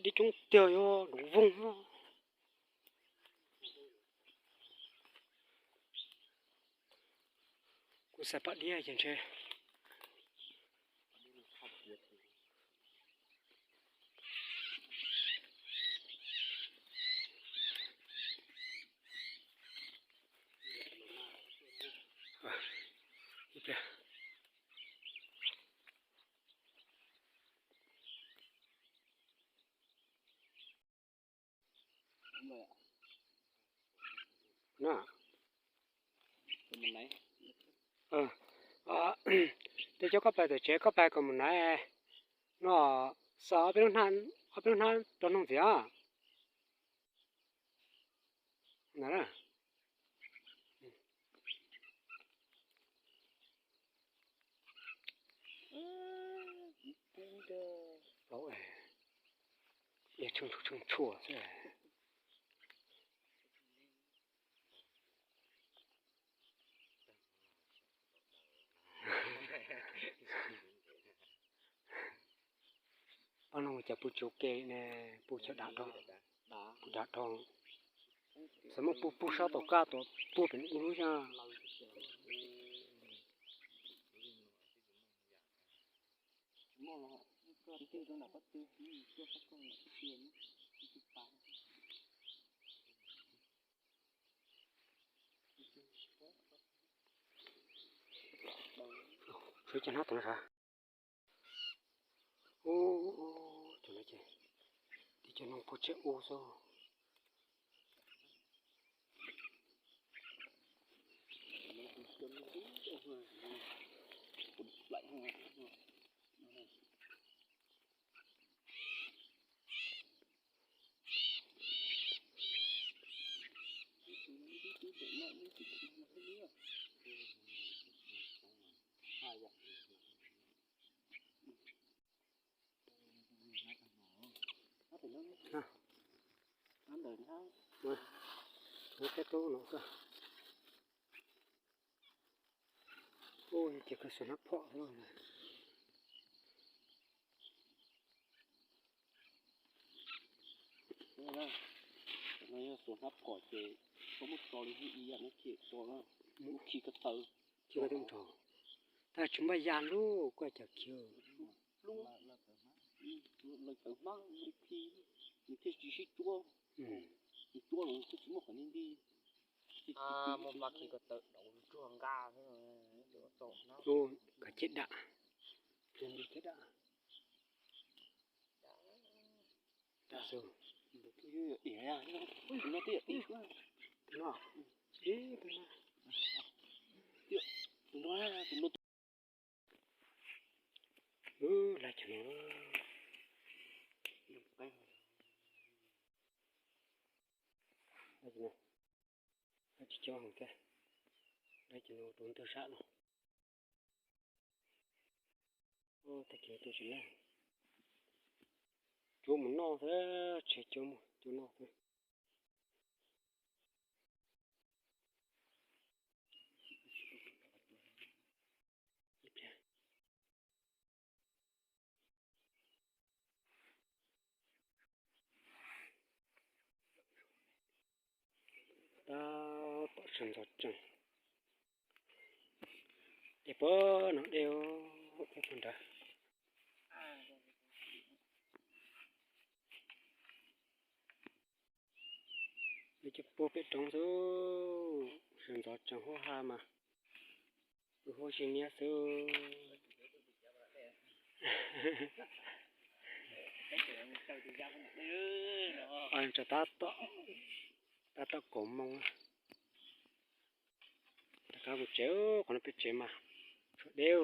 Dib coob tiag, yog dub voog. Kuv xav pom dib ces ntshe. No. Tej cov koj pais tom tsev koj pais kom mus naiv no, xav ob peb lub hnab rau noog ntxiv os. Tshee tshua xwb. Pab no cas pub tsuv ke ne, pub chaw dav dhau, pub dav dhau. Xav muab pub pub sab tom kaj tom pub pem ub lub xyab. Tshuav cov hnab tom no sav. Ub, cov no ces tib cov noog puag tshiab ub xwb. Ua, ua teb tub no xwb. Ua, ces kawg xuas hnab phom xwb. No yog xuas hnab phom ces koj muab tso li ib yam no ces tso, muab khi ko taw, khi ko taw rau. Tab tsis muaj yam lub koj cov khi. Lub, lawv tawv hmab, khi, nws thiaj tsis sib cuab, nws cuab los thiaj tsis muaj qhov nti nti. Muaj hmab khi ko taw daus tsuag nqa xwb. Ub, kov ceg dam, ceg dam. Dam xwb. Tus no twb yog dim, tus no, tus no, tus no. Ub, lawv cov no. Tsis coob heev thiab, lawv cov no rau ntug sab no. Tag kis tus tsis laj, cuab mus noj xwb, tsis cuab mus cuab noj xwb. Tab tom sawv ntxov tsees, dej puag no dej puag nrad. Dej cov puag pem roob xwb, sawv ntxov tsees huab ha mas, huab si niab xwb. Tso tab tom kaum moo, rov qab mus tsev, qhov no peb tsev mas tshuav deb.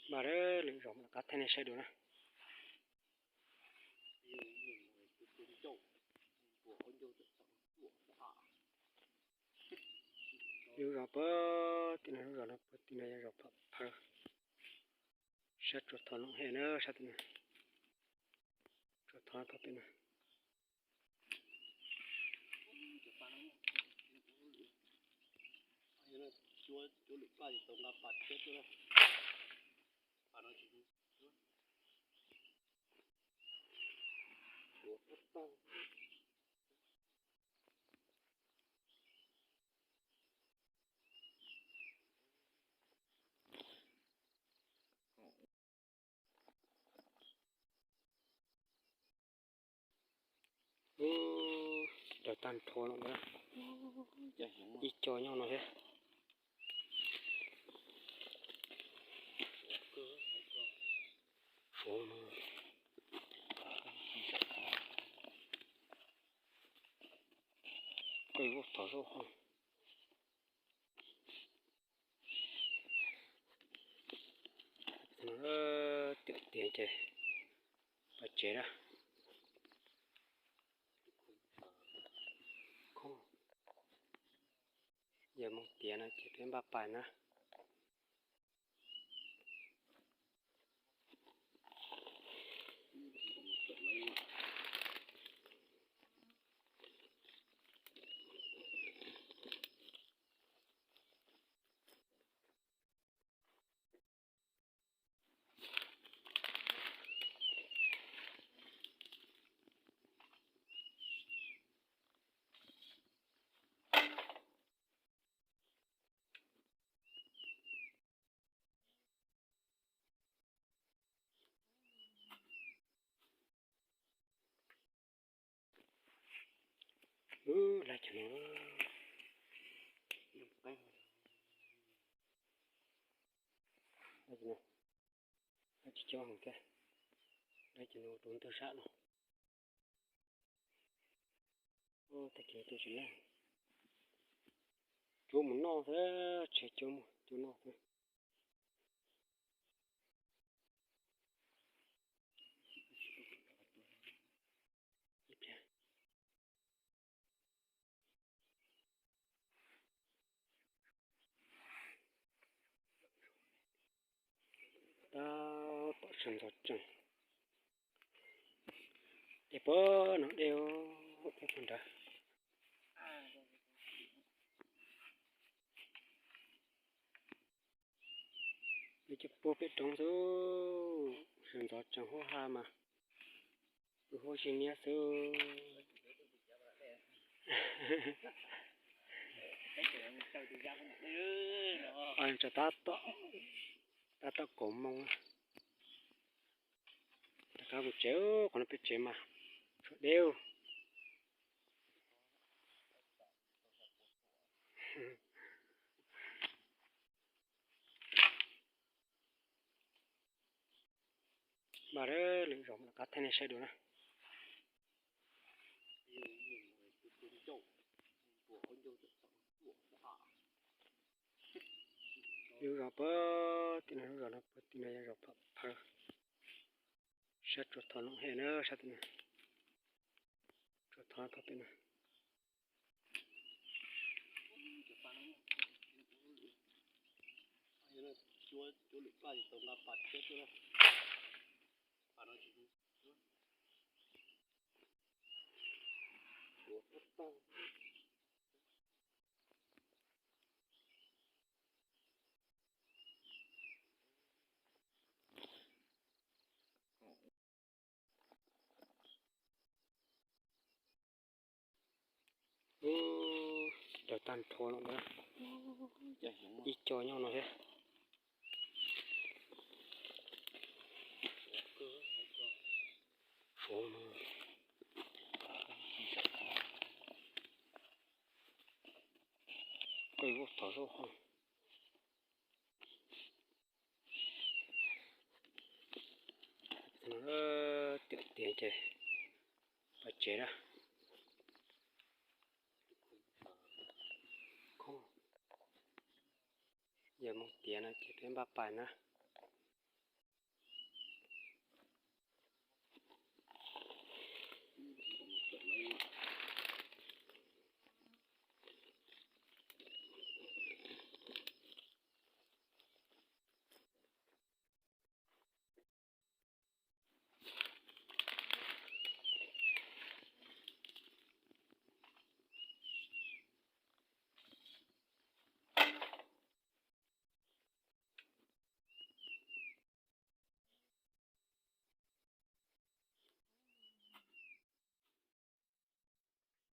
Mas lwm zaus mam rov qab thaij nej saib dua na. Lub zos puag tim no, lub zos no puag tim no yog zos Pham Phawv. Sab Tsuas Thov Looj Hem na, sab tim no. Tsuas Thov Looj Hem tim no. Daws tag nrho no na, ib co nyob no thiab. Koj ua thov soj ho. Tiam tiam ces pais tsev na. Yog moog tiav no ces peb npaj pais na. Lab cov no, lab cov no, lab cov cov heev thiab, lab cov no rau ntug sab no. Tag kis tuaj tsis laj, cuab mus noj xwb, tseem cuab mus cuab noj xwb. Tab tom sawv ntxov tsees, dej puag no dej, dej puag nrad. Peb cov puag pem roob xwb, sawv ntxov tsees huab ha mas pw huab zig niab xwb. Tab tom kaum moos, rov qab mus tsev, qhov no peb tsev mas tshuav deb. Mas lwm zaus rov qab thaij nej saib dua na. Lub zos puag tim no, lub zos no puag tim no yog zos Pham Phawv, sab Tsuas Thov Noom Hem na, sab tim no, Tsuas Thov Noom Hem. Ub, daws tag nrho no na, ib co nyob no thiab. Suav no, koj ua thov soj ho. Tiam tiam ces pais tsev na. Yog moog tiav no ces peb npaj pais na.